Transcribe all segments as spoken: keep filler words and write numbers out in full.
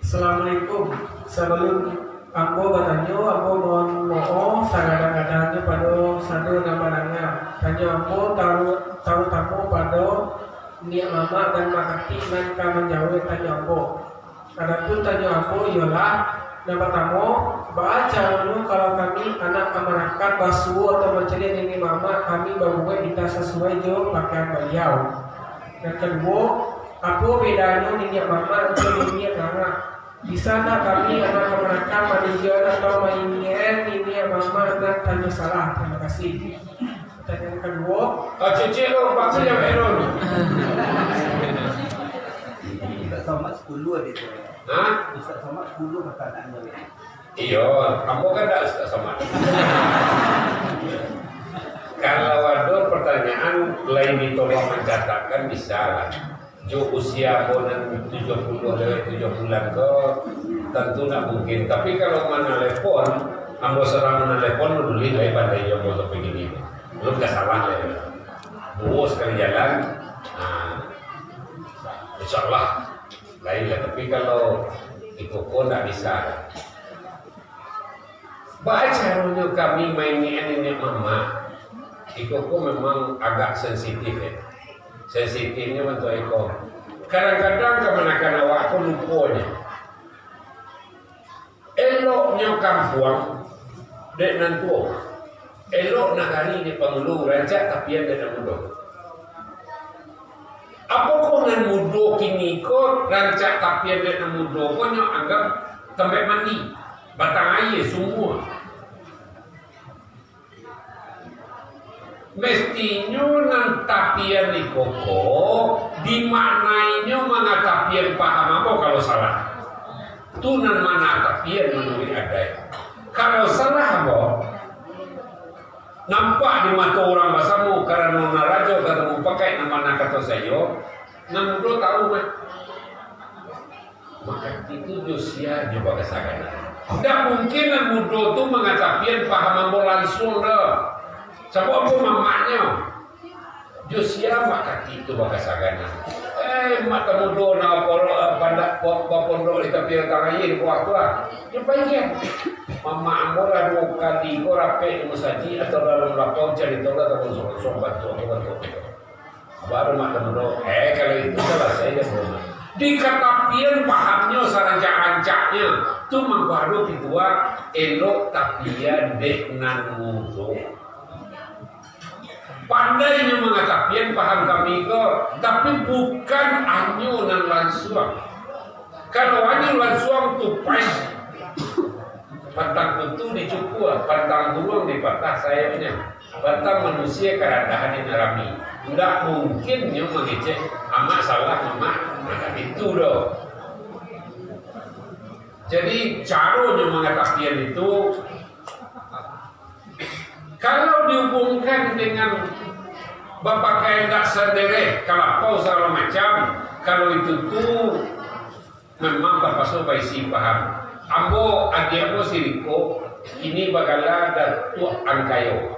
Assalamualaikum. Sabalun ambo batanyo, ambo mohon maoh sagadang-gadangnyo pado sado nan mandanga. Tanyo ambo taru-, tarutamo pado niniak mamak nan mangati nan ka manjawek tanyo ambo. Adapun tanyo ambo iyolah, nan partamo, baa caronyo kalau kami anak kamanakan basuo atau mancaliak niniak mamak kami babuwek indak sasuai jo pakaian baliau? Nan kaduo, apo bedanyo niniak mamak jo niniak ngangak? Bisa ndak kami anak kamanakan maninggiakan atau mainiakan niniak mamak nan tanyo salah? Tarimo kasih. Nan kaduo. Ah, cecek lo, bagus ya, Pak Erol. Ustaz Somad sepuluh ada tu. Hah? Ustaz Somad sepuluh kata anaknya. Iyo, ambo kan dak Ustaz Somad. Kalau ado pertanyaan lain ditolong mancatatkan, bisa lah. Jo usia ambo nan tujuah puluah lewat tujuah bulan ko, tantu ndak mungkin. Tapi kalau manalepon, ambo surang manalepon, ulih lai pandai jo ambo sampai kini. Alun ka salah lai. Duo sakali jalan, nah, insyaallah lain lah. Tapi kalau iko ko ndak bisa. Baa caronyo kami mainiakan niniak mamak? Iko ko memang agak sensitif, ya. Sensitifnyo bantuak iko. Kadang-kadang kamanakan awak ko luponyo. Eloknyo kampuang dek nan tuo. Elok nagari dek pangulu, rancak tapian dek nan mudo. Apokoh nan mudo kini ko rancak tapian dek nan mudo ko nyo anggap tampek mandi, batang aia, sumua? Mestinyo nan tapian iko ko dimaknainyo mangatapian paham ambo kalau salah. Tu nan mangatapian manuruik adaik. Kalau salah ambo, nampak di mato urang basamo, karano narajo ka tamupakai nan mana kato saiyo, nan mudo tahu mah. Maka itu jo sia jo bakasaganan. Ndak mungkin nan mudo tu mangatapian paham ambo lansuang doh. Sabab ambo mamaknyo. Jo sia maka itu bakasaganan. Eh, mak tamudo na polo-, pandak po-, bapondok di tapi batang aia di bawah tu lah. Dia panjang. Mamak ambo lah duo kali ko rapek di musajik atau dalam lapau carito lah tamudo suang bantuak, bantuak. Baru mak tamudo, eh, kalau itu salasai dah, bro. Di katapian pahamnyo sarancak-rancaknyo, tu mangko ado pituah, elok tapian dek nan mudo. Pandainyo mangatapian paham kami ko, tapi bukan anyo nan lansuang. Kalau anyo lansuang tu pas, pantang kutu dicukua, pantang buruang dipatah sayapnyo. Batang manusia karandahan nan rami. Ndak mungkin nyo mangecek, "Amak salah, Mamak." Nah, kan itu doh. Jadi, caronyo mangatapian itu, kalau dihubungkan dengan bapakaian ndak sandereh, kalapau sagalo macam, kalau itu tu memang tapaso baisi paham. Ambo, adiak ambo si Riko, kini bagala Datuak Angkayo.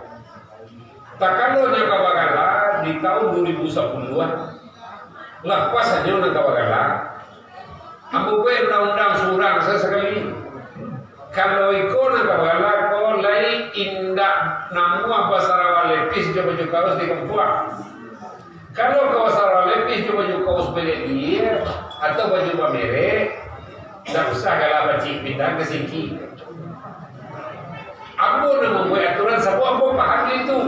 Takalo nyo ka bagala di taun duo ribu sapuluah, lah pas anyo nan ka bagala. Ambo buek undang-undang surang sasakali. Kalau iko nan ka bagala ko lai indak namuah basarawa lepis jo baju kaus di kampuang. Kalau ka basarawa lepis jo baju kaus belek dia, atau baju bamerek, ndak usah gala pacik pindah ka siki. Ambo nan mambuek aturan, sabab ambo paham itu.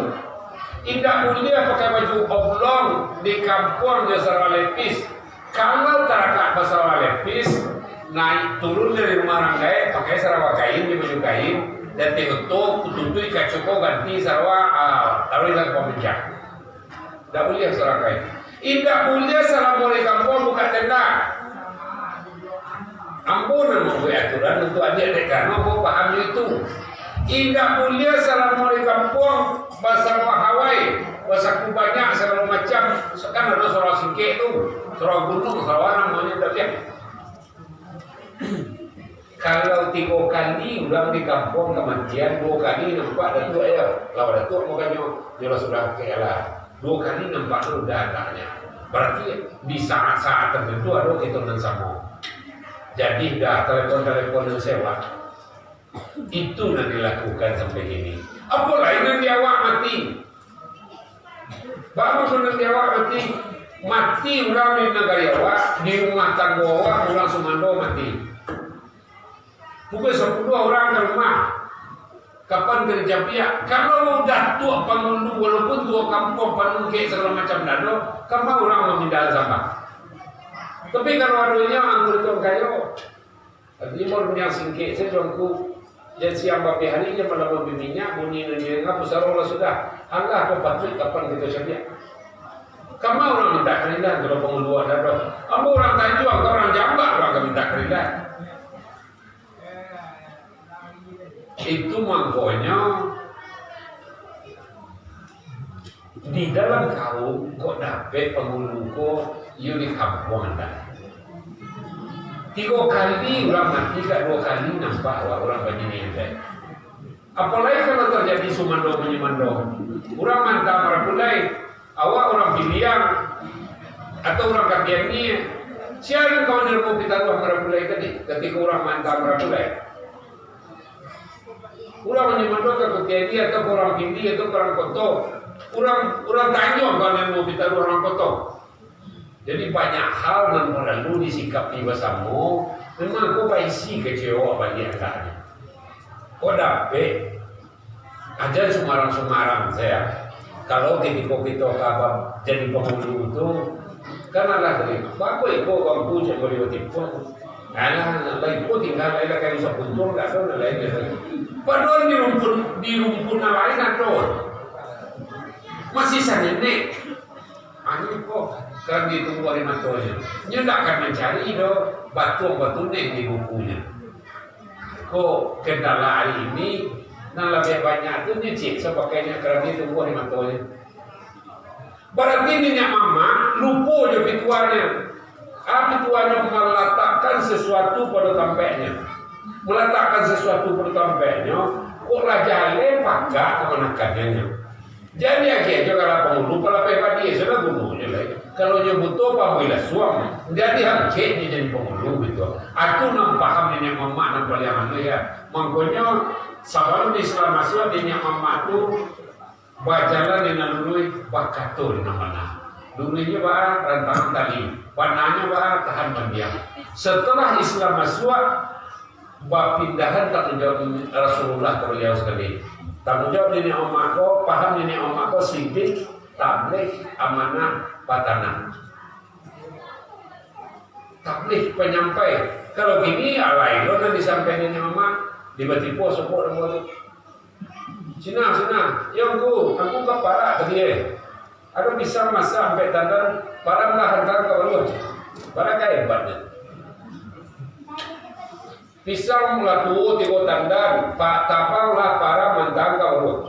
Indak buliah pakai baju oblong di kampuang jo sarawa lepis. Kalau tarakak basarawa lepis, naiak turun dari rumah urang gaek, pakai sarawa kain jo baju kain, dan tengok tu, kututuik kaco ko ganti sarawa, ah, taruih ka pamenjak. Indak buliah sarawa kain. Indak buliah salamo di kampuang bukak tenda. Ambo nan mambuek aturan untuak adiak dek, karano ambo paham jo itu. Indak buliah salamo di kampuang basarawa hawai, basaku banyak sagalo macam, kan ado sarawa singkek tu, sarawa gunuang, sarawa namonyo indak buliah. Kalau tigo kali urang di kampuang kamatian, duo kali nampak Datuak yo. Lah Datuak mukannyo, yo lah sudah kek lah. Duo kali nampak tu udah agaknyo. Barati di saat-saat tertentu ado kito nan samo. Jadi dah, telepon-telepon nan sewa. Itu nan dilakukan sampai kini. Apo lai nan di awak mati? Baa nan di awak mati? Mati urang di nagari awak, di rumah tanggo awak, urang sumando mati. Pukul sapuluah urang ka rumah. Kapan ka dicapiak? Kalau datuak pangulu, walaupun tuo kampuang panuh kek sagalo macam dado, kama urang mamindahan sampah. Tapi kalau adonyo angku tuang kayo, artinyo baru yang singkek sajo angku, jan siang babeh hari, jan malam babeh minyak, bunyi nan didengar pusaro lah sudah. Alah, apo patuik kapan kito capiak? Kama urang minta karindahan kalau pangulu dado? Ambo urang Tanjuang, ka urang Jambak, urang ka minta karindahan. Itu mangkonyo, di dalam kaum kok dapek pangulu ko, iyo di kampuang dah. Tigo kali urang mati, ka duo kali nampak awak urang banyinyo dah. Apolai kalau tarjadi sumando manyumando, urang manta marapulai, awak urang Piliang atau urang Katiani, sia nan ka manarimo pitaruah marapulai tadi, katiko urang manta marapulai? Urang manyumando ka Kutiani atau ka urang Pindi atau ka urang Koto? Urang, urang Tanjuang ka manarimo pitaruah urang Koto? Jadi, banyak hal nan paralu disikapi basamo. Memang ko baisi kecewa baliak agaknyo. Ko dapek, aja sumarang-sumarang sajo. Kalau katiko kito ka ba-, jadi pangulu tu, kan alah tadi, bako iko bangku cek bali batipuang. Alah, lah iko tingga lai lah kayu sapuntung, dak ado nan lain lai. Padahal di rumpun, di rumpun nan lain ado. Masih sanenek. Anu ko, karambia tumbuah di matonyo. Nyo ndak akan mancari doh batuang-batuang di bukunyo. Ko, kendala ari ini, nan labiah banyak tu nyo cek sabagai nyo karambia tumbuah di matonyo. Bararti niniak mamak lupo jo pituahnyo. Ah, pituahnyo malatakkan sasuatu pado tampeknyo. Malatakkan sasuatu pado tampeknyo, kok lah jaleh pakak kamanakannyo. Jadi, akhia jo kalau pangulu, palapeh padi, sudah gunonyo lai. Kalau nyo buto, pamuilah suam. Jadi, angkek nyo jadi pangulu gitu. Aku nan paham niniak mamak nan paliang anu ya. Mangkonyo, sabalun Islam masuak, niniak mamak tu bajalan di nan luruih, bakato di nan bana. Luruihnyo baa, rantangan tali. Bananyo baa, tahan bandiang. Setelah Islam masuak, bapindahan tanggung jawab Rasulullah ka baliau sakali. Tanggung jawab niniak mamak ko, paham niniak mamak ko, sidik, tabligh, amanah, patanah. Tabligh, panyampai. Kalau kini, alai lo nan disampaian niniak mamak, tibo-tibo sopok namo tu. Sinan, sinan. Yo, Ngku, Ngku ka parak tadi, eh. Ado pisang masak ampek tandan, paramlah hantaran ka baluah. Barakai hebatnyo. Pisang lah tuo tigo tandan, pa-, tabanglah param hantaran ka baluah.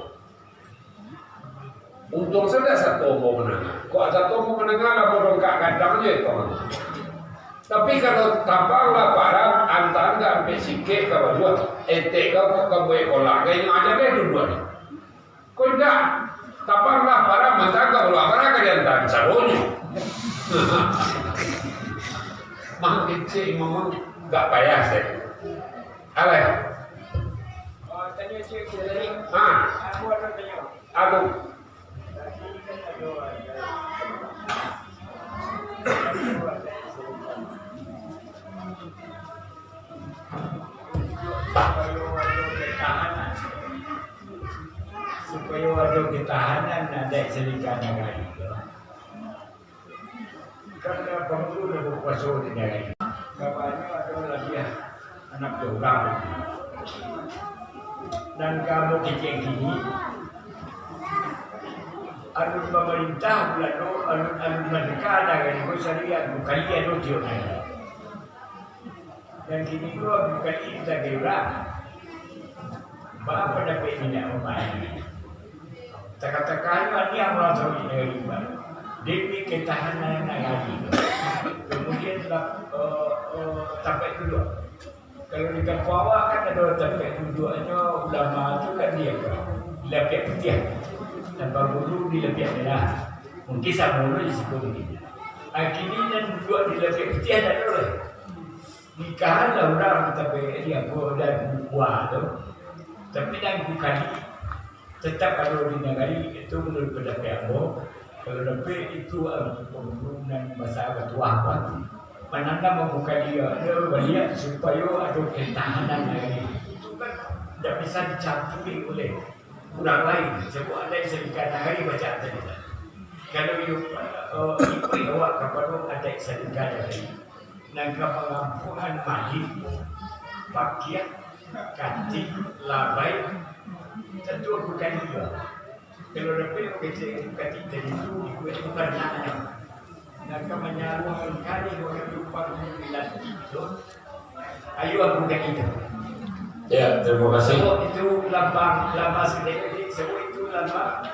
Untuang sajo sato ambo manangah. Kok sato ambo manangah, lah modongkak gadang je itu. Tapi kalau tabanglah param, hantaran ka ampek sikek ka baluah, etek ka, ka buek kolak, ka inyo aja deh duduak ni. Kok indak? Tabanglah param, hantaran ka baluah, barang ka diantaran, saronyo. Mang kecek, memang gak payah, saya. Alai. Ha. Aduh. Supayo ado ketahanan adaik sadikan nagari tu. Karano pangulu nan bakuaso di nagari. Kabanyo ado labiah anak urang. Nan kamo kecek kini, alun pamarintah Bulando, alun, alun mardeka nagari ko, sari anu kali ado tiok nagari. Nan kini ko Abdul Kadir sagai urang. Baa pandapek niniak mamak? Takah-takah ni urang saruik nagari Tuhan. Demi ketahanan nagari. Kemudian, eh, eh, tampek duduak. Kalau di kampuang awak kan ado tampek duduaknyo ulama tu kan di apo? Di lapiak putiah. Nan pangulu di lapiak merah. Mungkin samo lo di siko mungkin. Ah, kini nan duduak di lapiak putiah ndak ado lai. Nikahan lah urang, tapi di ambo dan buah tu. Tapi nan kukali, tetap ado di nagari itu, menurut pendapat ambo. Kalau dapek itu, ah, pangulu nan basa batuah, apa, mananam ambo kali, ah, dia baliak supayo ado pertahanan nagari. Itu kan ndak bisa dicampuri oleh urang lain, sabab adaik istiadat nagari bacaan tadi. Kalau iyo, eh, ikuik awak kapado adaik istiadat nagari, nan ka mangampuhan malin, pakiak, katik, labai, tantu bukan iyo. Kalau dapek kecek katik tadi tu, ikuik bukan nak. Nan ka manyaruakan kami urang tu pangulu dilantik tu, ayo aku ganti tu. Ya, terima kasih. Sabab itu lambang, lambang sadek, sabab itu lambang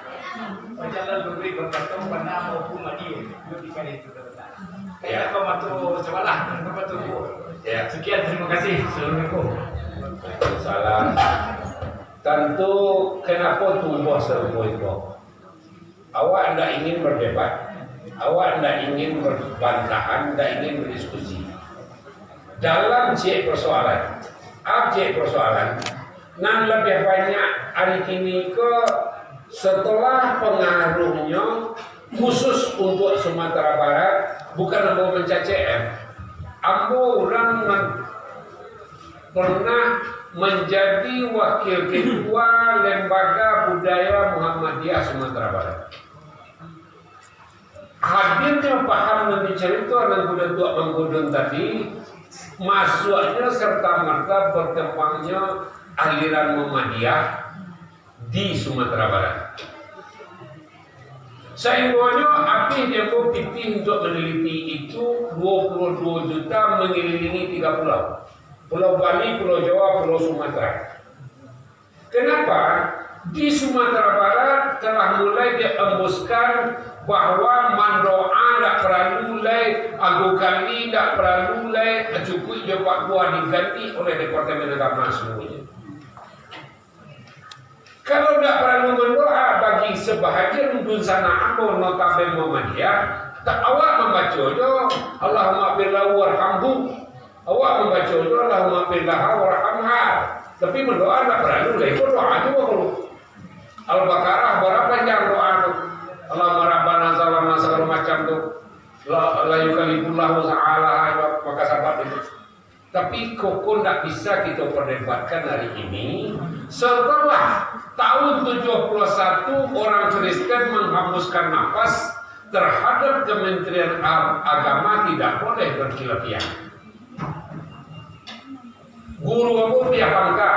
pajalan luruih bakato bana maupun madi, yo di kali itu. Ya. Apa matu sabalah, apa matu buah. Ya. Sekian, terima kasih. Assalamualaikum. Waalaikumsalam. Tantu, kenapa tumbuh sarupo itu? Awak ndak ingin berdebat, awak ndak ingin berbantahan, ndak ingin berdiskusi. Dalam ciek persoalan, ap ciek persoalan, nan labiah banyak ari kini ko, setelah pengaruhnyo khusus untuk Sumatera Barat, bukan ambo mencacek, eh. Ambo urang nan pernah manjadi wakil ketua Lembaga Budaya Muhammadiyah Sumatera Barat. Hadirnyo paham nan dicarito Angku Datuak Mangkudun tadi, masuaknyo serta-merta berkembangnyo aliran Muhammadiyah di Sumatera Barat. Sainggonyo abih di ambo pitih untuak maneliti itu duo puluah duo juta mangililingi tiga pulau. Pulau Bali, Pulau Jawa, Pulau Sumatera. Kenapa? Di Sumatera Barat telah mulai diembuskan bahwa mandoa ndak paralu lai, angku kali ndak paralu lai, cukuik jo Pak Buah diganti oleh Departemen Agama semuanya. Kalau ndak paralu mandoa, bagi sabahagian dunsanak ambo notaben Muhammadiyah, tak awak mambaco jo, "Allahumma fir lahu warhamhu." Awak mambaco jo, "Allahumma fir laha warhamha." Tapi mandoa ndak paralu, lah iko doa juo kalau. Al-Baqarah bara panjang doa tu. "Allahumma rabbana zalamna," sagalo macam tu. La, la yukallifullahu ta'ala, maka sabat itu. Tapi kok ndak bisa kito perdebatkan hari ini, setelah tahun tujuh puluh satu orang Kristen menghembuskan nafas terhadap Kementerian Ag-, Agama tidak boleh berkhilafiyah. Guru ambo Piah Pangka,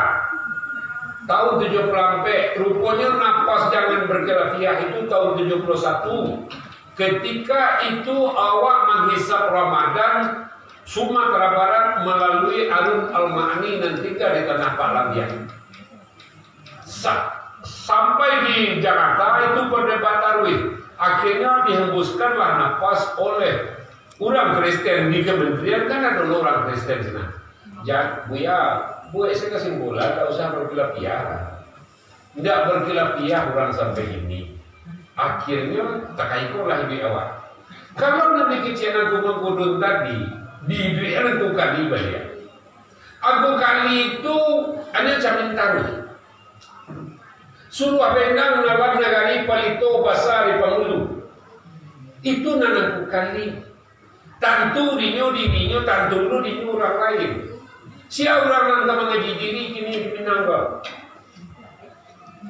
tahun tujuh puluh ampek, ruponyo nafas jangan berkhilafiyah itu tahun tujuh puluh satu, ketika itu awak menghisap Ramadan Sumatera Barat melalui Arun Al-Ma'ani nan tinggal di Tanah Pak Lambiang. Sa-, sampai di Jakarta itu perdebatan taruih. Akhirnya dihembuskanlah nafas oleh urang Kristen di kementerian, kan ado urang Kristen sinan. Ja-, Buya, buek sajo kasimpulan, ndak usah berkhilafiyah. Ndak berkhilafiyah urang sampai kini. Akhirnyo, takaikolah iduik awak. Kalau nan dikecekan Angku Mangkudun tadi, di iduik Angku Kali baliak. Angku Kali tu hanyo camin taruih. Suruah benang nalan nagari, palito basa di pangulu. Itu nan Angku Kali. Tantu dinyo dirinyo, tantu lu dinyo urang lain. Sia urang nan ka mangaji diri kini di Minang ko?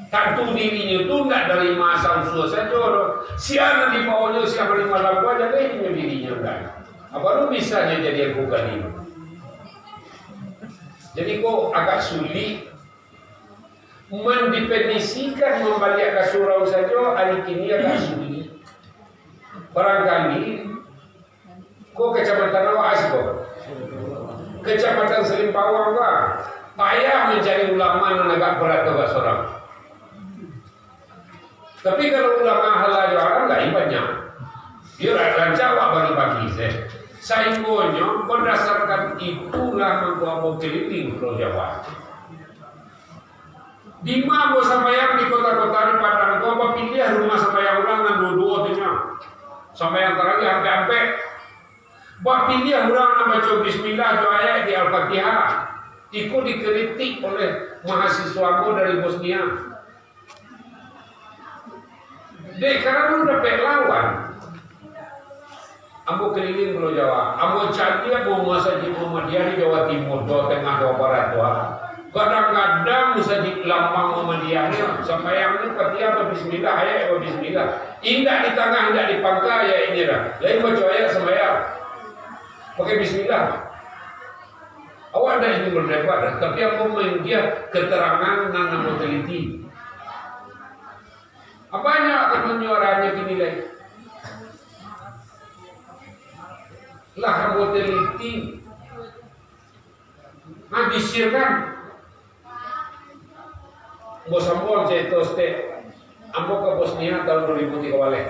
Tantu dirinyo tu ndak dari masa usua sajo doh. Sia nan dibawonyo, sia nan malambuah, jaleh inyo dirinyo ndak. Baru bisa nyo jadi Angku Kali. Jadi ko agak sulik mendefinisikan mambaliak ka surau sajo, ari kini agak sulik. Barangkali Ko kecamatan awak siko? Kecamatan Selimpawang ko, payah mancari ulama nan agak berat tu agak sorang. Tapi kalau ulama halal jo haram lain banyak. Iyo lah, rancak awak bagi-bagi se. Sainggonyo berdasarkan itulah mangko ambo keliling Pulau Jawa. Dima ambo sambayang di kota-kota di Padang ko, bapiliah rumah sambayang urang nan duo-duo tu nyo. Sambayang tarawih ampek-ampek. Bapiliah urang nan baco bismillah jo ayat di Al-Fatihah. Iko dikritik oleh mahasiswa ambo dari Bosnia. Dek karano dapek lawan, ambo keliling Pulau Jawa. Ambo cari ambo masajik Muhammadiyah di Jawa Timur, Jawa Tengah, Jawa Barat tu, ah. Kadang-kadang masajik lambang Muhammadiyah ni, sambayangnyo Fatihah babismillah, ayat babismillah. Indak di tangah, indak di pangka ayatnyo dah. Lain baco ayat sambayang. Pakai bismillah. Awak ndak ingin berdebat dah, tapi ambo mangiah keterangan nan ambo teliti. Banyak ka manyuarakan kini lai. Lah ambo teliti. Nah, disirkan. Ambo sambuang carito saketek. Ambo ka Bosnia tahun dua ribu tiga baleh.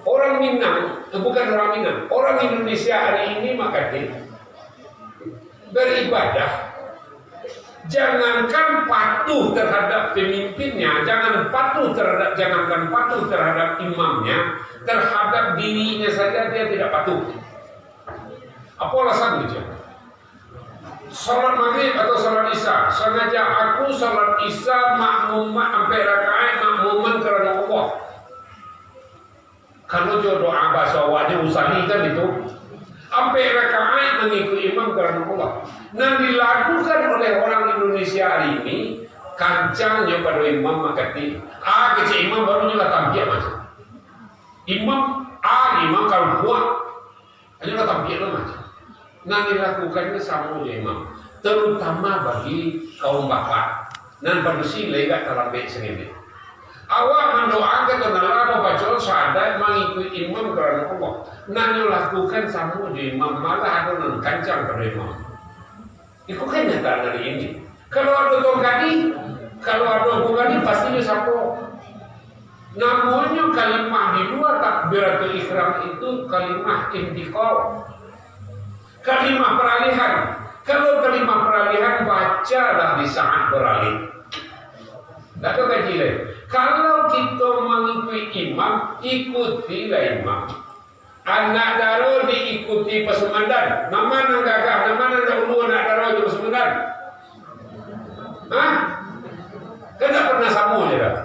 Orang Minang, eh, bukan orang Minang, orang Indonesia hari ini, makatin, beribadah, jangankan patuh terhadap pemimpinnya, jangan patuh terhadap, jangankan patuh terhadap imamnya, terhadap dirinya saja dia tidak patuh. Apo alasan tu? Salat Magrib atau salat Isya, sangaja aku salat Isya makmum ampek rakaat makmuman karano Allah. Kalau jo doa baso awaknyo usali kan itu. Ampek rakaat mangikuik imam karano Allah. Nan dilakukan oleh orang Indonesia hari ini, kancang nyo pado imam makatik. Ah, kecek imam baru nyo lah tampiak macam. Imam, ah, imam kalau kuat. Hanyo lah tampiak lo macam. Nan dilakukan ni samo jo imam, terutama bagi kaum bapak. Nan padusi lai agak talambek sangetek. Awak mandoakan tu nan lah babaco syahadat mangikuik imam karano Allah. Nan nyo lakukan samo jo imam, malah ado nan kancang pado imam. Iko kan nyataan hari ini. Kalau ado tongkadi, kalau ado tongkadi, pasti nyo sapo. Namonyo kalimah di lua takbiratul ihram itu kalimah intiqal. Kalimah peralihan. Kalau kalimah peralihan, bacalah di saat beralih. Dak ado kaji lai. Kalau kito mangikuik imam, ikutilah imam. Anak daro diikuti pasumandan. Nama nan gagah, nama nan dahulu anak daro jo pasumandan? Hah? Kan dak pernah samo je dah.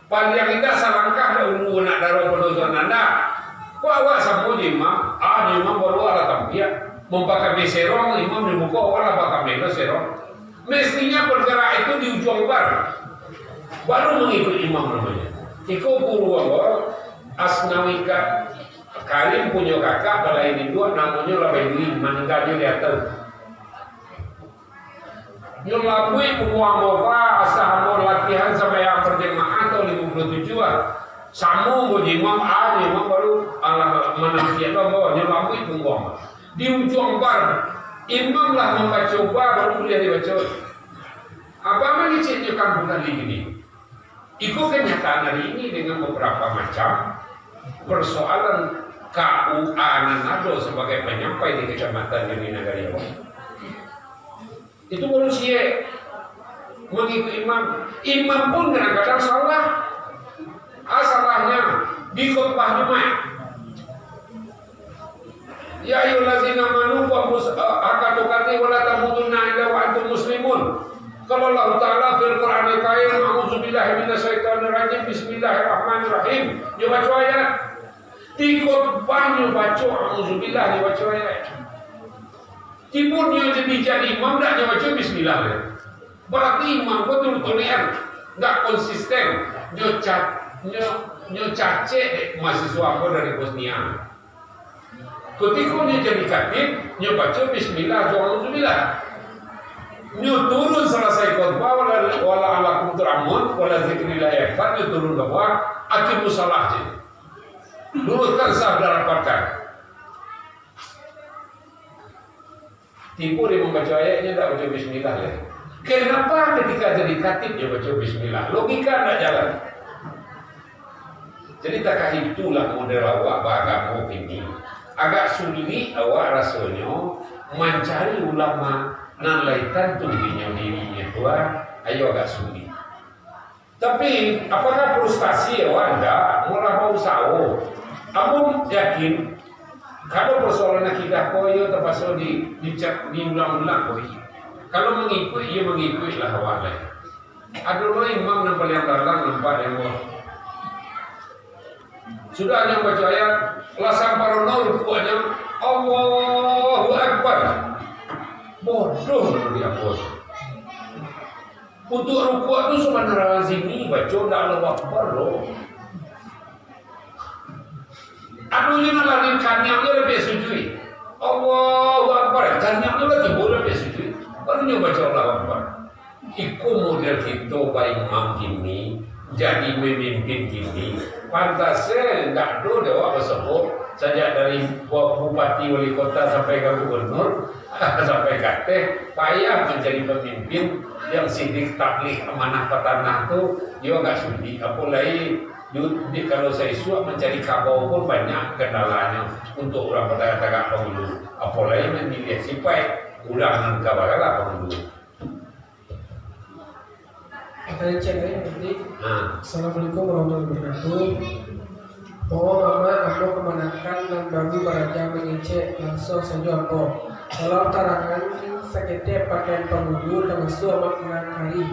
Paliang indak salangkah dahulu anak daro pado suananda. Kok awak samo jo imam? Ah, jo imam baru lah tampiak. Mampakameh serong, imam nyo buko, awak lah pakameh lo serong. Mestinya bergerak itu di ujuang bar. Baru mangikuik imam namonyo. Iko guru ambo, Asnawi Ka-, Karim punyo kakak balain induak, namonyo Labai Dwi, maninggalnyo di atau. Nyo labuik pungguang ambo, Pak, asa ambo latihan sambayang berjamaah tahun limo puluah tujuah, ah. Samo ambo jo imam, ah, jo imam baru, alah, manampiak lo ambo, nyo labuik pungguang. Di ujuang bar, imam lah mambaco bar, baru buliah dibaco. Abang mangecek nyo kampuang tadi gini. Iko kenyataan hari ini dengan beberapa macam persoalan K U A nan ado sebagai penyampai di kecamatan dan di nagari awak. Itu baru siek mangikuti imam. Imam pun kadang-kadang salah. Ah, salahnyo di khutbah Jumaik. Ya ayyuhallazina amanu, qu anfus-, eh, haqqa tuqatih wa la tamutunna illa wa antum muslimun. Qala Allahu Ta'ala fil Qur'anil Karim, "A'udzubillahi minasyaitonirrajim, bismillahirrahmanirrahim." Nyo baco ayat. Di khutbah nyo baco, "A'udzubillah," nyo baco ayat. Tibo nyo jadi, jadi imam, dak nyo baco bismillah. Berarti imam ko tu tulian, dak konsisten. Nyo ca-, nyo, nyo cacek dek mahasiswa ko dari Bosnia. Kutiko nyo jadi khatib, nyo baco bismillah jo auzubillah. Nyo turun salasai khutbah, wala, wala alakum turamun, wala zikrillahi akbar, nyo turun ka bawah, aqimus shalah je. Luruskan saf dan rapatkan. Tibo dia mambaco ayat, nyo ndak baco bismillah lai. Kenapa ketika jadi khatib nyo baco bismillah? Logika ndak jalan. Jadi, takah itulah model awak baagamo kini. Agak sulik awak rasonyo mancari ulama nan lai tantu dinyo dirinyo tu, ah, ayo agak sulik. Tapi, apakah frustasi awak? Ndak, ambo lah bausaho. Ambo yakin, Kalau persoalan akidah ko, iyo tapaso di, di, diulang-ulang ko. Kalau mangikuik, iyo mangikuiklah awak lai. Ado lo imam nan paliang galang nampak dek ambo. Sudah nyo baco ayat, lah samparono rukuaknyo, Allahu Akbar. Bodoh di ambo. Untuak rukuak tu subhanallah lazim baco, ndak Allahu Akbar doh. Ado juo nan lari kaniang nyo lah piak sujuik. Allahu Akbar, kaniang nyo lah tibo lah piak sujuik. Baru nyo baco Allahu Akbar. Iko model kito baimam kini, jadi mamimpin kini. Pantas e, ndak ado dek awak basoko, sajak dari bu-, bupati, wali kota, sampai ka gubernur, sampai ka ateh, payah mancari pamimpin yang sidik tabligh amanah patanah tu, iyo agak sulik. Apo lai, Di, di, kalau saisuak mancari kabau pun banyak kandalanyo. Untuak urang batagak-tagak pangulu, apo lai mamiliah sipaik urang nan ka bagalah pangulu. Pertanyaan cek lain, nanti. Ha. Assalamualaikum warahmatullahi wabarakatuh. Moho mamak, ambo kamanakan nan baru baraja mangecek, langsuang sajo ambo. Tolong tarangan saketek pakaian pangulu, tamasuak makna karih.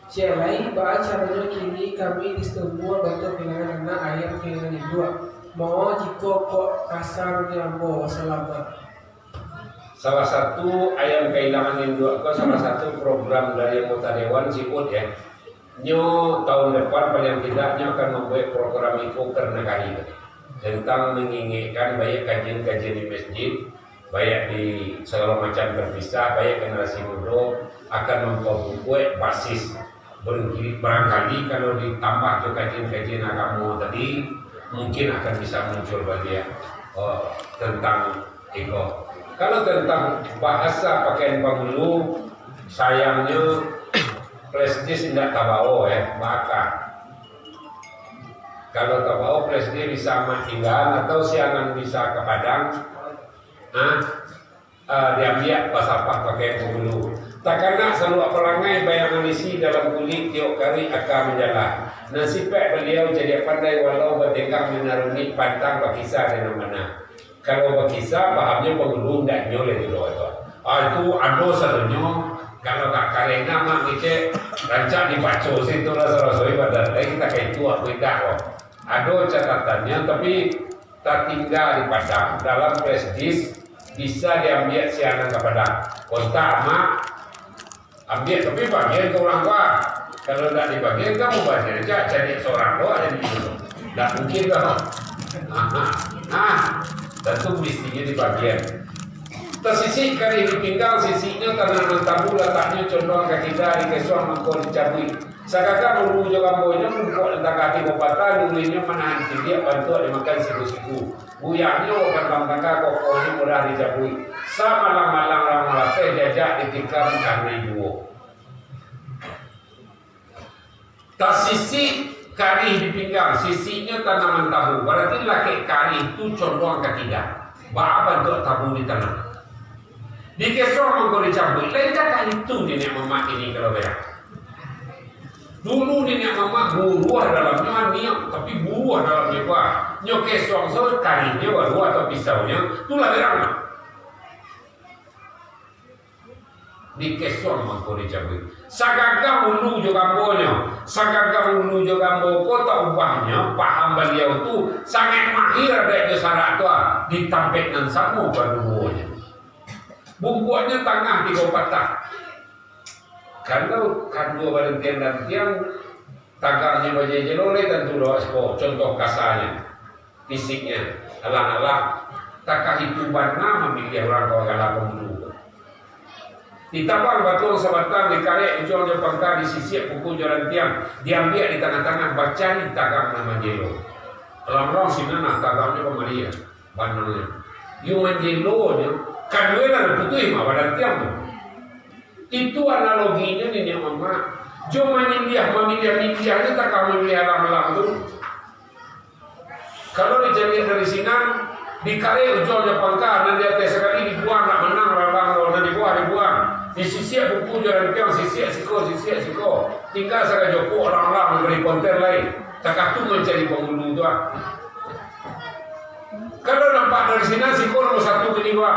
Cek lai, baa caronyo kini kami di Situmbua bantuak kahilangan anak, ayam kahilangan induak? Moho jikok kok kasarnyo ambo, wassalam. Salah satu ayam kahilangan induak ko salah satu program dari anggota dewan si Ut, ya. Nyo tahun depan paling tidak nyo akan mambuek program iko karena kami tadi. Tentang mangingekkan baiak kajian-kajian di masjid, baiak di sagalo macam terpisah, baiak generasi mudo akan mambuek basis. Barangkali, barangkali kalau ditambah jo kajian-kajian agamo tadi, mungkin akan bisa muncul baliak, eh, tentang iko. Kalau tentang bahasa pakaian pangulu, sayangnyo flash disk indak tabao, eh, baka. Kalau tabao flash disk bisa amak tingga, atau siangan bisa ka Padang, ah, ah, diambiak basapah pakaian pangulu. Takana saluak palangai bayangan isi dalam kulik tiok kari aka manjala. Nan sipaik baliau cadiak pandai walau batenggang manaruni pantang bakisa di nan bana. Kalau bakisa, pahamnyo pangulu ndak nyo lai tu doh tu. Ah, itu ado sadonyo, kalau ka karena mak ngecek, rancak dibaco situ lah sarasoi badan. Lain tak itu aku indak ko. Ado catatannyo, tapi tatingga di Padang, dalam flash disk, bisa diambiak siangan ka Padang. Kontak amak, ambiak, tapi bagian ka urang tua. Kalau ndak dibagian, kamu bagian aja, cari seorang doa jadi itu. Ndak mungkin doh. Nah, nah, nah, tentu mestinya dibagian. Tasisik karih di pinggang, sisiknyo tanah nan tabu, lataknyo condong ka kida, dikesuang mangko dicabuik. Sagaga ulu jo gambonyo, bungkuak nan tagah tigo patah, luruihnyo manahan ciliak, bantuak dimakan siku-siku. Buyahnyo batang tangga, kokohnyo mudah dicabuik. Samalang-malang rang malapeh, jajak ditikam karnai juo. Tasisik karih di pinggang, sisiknyo tanaman tabu. Bararti lakek karih tu condong ka kida. Baa bantuak tabu di tanah. Dikesuang mangko dicabuik. Lain takah itu niniak mamak kini kalau berak. Dulu niniak mamak buruah dalamnyo aniak, tapi buruah dalamnyo kuat. Nyo kesuang so karihnyo baru atau pisaunyo, tu lah berak. Dikesuang mangko dicabuik. Sagagang ulu jo gambonyo, sagagang ulu jo gambo ko, tak ubahnyo, paham baliau tu sangaik mahir adaik jo sarak tu, ah, di tampek nan samo paduonyo. Bungkuaknyo tangah tigo patah. Kalau kaduo barantiang-rantiang, tagangnyo bajelo-jelo lai tantu doh siko, contoh kasarnyo. Fisiknyo, alah-alah, takah itu bana mamiliah urang ka bagalah pangulu. Ditabang batuang sabatang, dikarek ujuang jo pangka, disisiak kuku jo rantiang, diambiak di tangah-tangah, bacari tagang nan manjelo. Alang-alang sinan nah tagangnyo kamari, banangnyo. Yo manjelonyo, kaduo lah putuih mah barantiang tu. Itu analoginyo niniak mamak. Jo mamiliah, mamiliah-miliahnyo takah mamiliah alang-alang tu. Kalau dicaliak dari sinan, dikarek ujuang jo pangka, nan di ateh sakali dibuang, ndak manang lalang lo, nan di bawah dibuang. Disisiak kuku jo rantiang, sisiak siko, sisiak siko. Tingga sarajo ko alang-alang nan ka diponter lai. Takah tu mancari pangulu tu, ah. Kalau nampak dari sinan, siko nomor satu kini, Pak.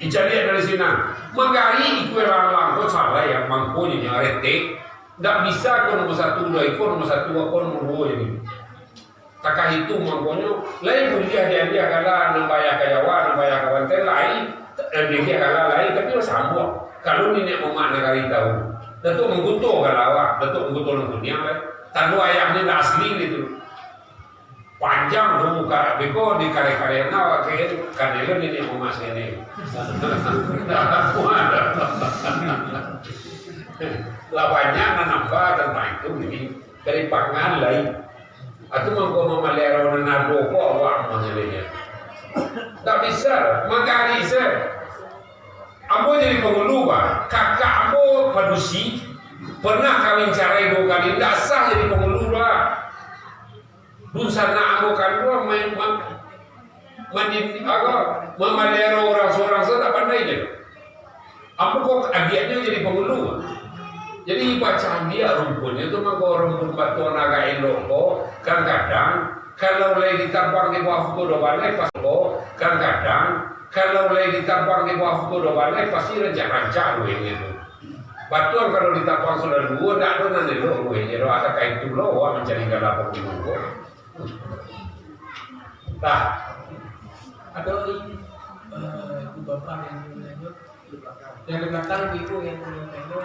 Dicaliak dari sinan. Manggari ikua lalang ko salah, yo, mangkonyo nyo retek. Ndak bisa ko nomor satu, duo iko nomor satu, ko nomor duo jadi. Takah itu mangkonyo, lai buliah diambiak gala nan baya ka Jawa, nan baya ka Banten, lai, diambiak gala lai, tapi basambuang. Kalau niniak mamak nagari tahu, Datuak Mangkuto gala awak, Datuak Mangkuto nan kuniang lai. Tando ayahnyo ndak asli gitu. Panjang tu muka, beko di kareh-kareh na awak ke, kan elok niniak mamak sini. Lah banyak nan nambah tantang itu, jadi dari pangan lai. Atu mangko mamalihara nan ado ko awak mah jadinyo. Tak bisa, mangkari se. Ambo jadi pangulu, bah. Kakak ambo padusi, pernah kawin carai duo kali, ndak sah jadi pangulu, bah. Dunsanak ambo kanduang main, ma-, mandi-, apa, mamalihara urang surang se tak pandai je. Ambo ko adiaknyo jadi pangulu. Jadi, bacaliak rumpunnyo tu mangko rumpun batuang nan agak elok ko, kadang-kadang, kalau lai ditabang di bawah kudo balai, pas ko, kadang-kadang, kalau lai ditabang di bawah kudo balai, pasti rancak-rancak ruihnyo tu. Batuang kalau ditabang sudah duo, ndak ado nan elok ruihnyo tu, ado kain tu lo, awak mancari gala pangulu ko. Tah. Ado di, eh, ibu bapak yang di belakang. Yang di belakang ibu yang di belakang.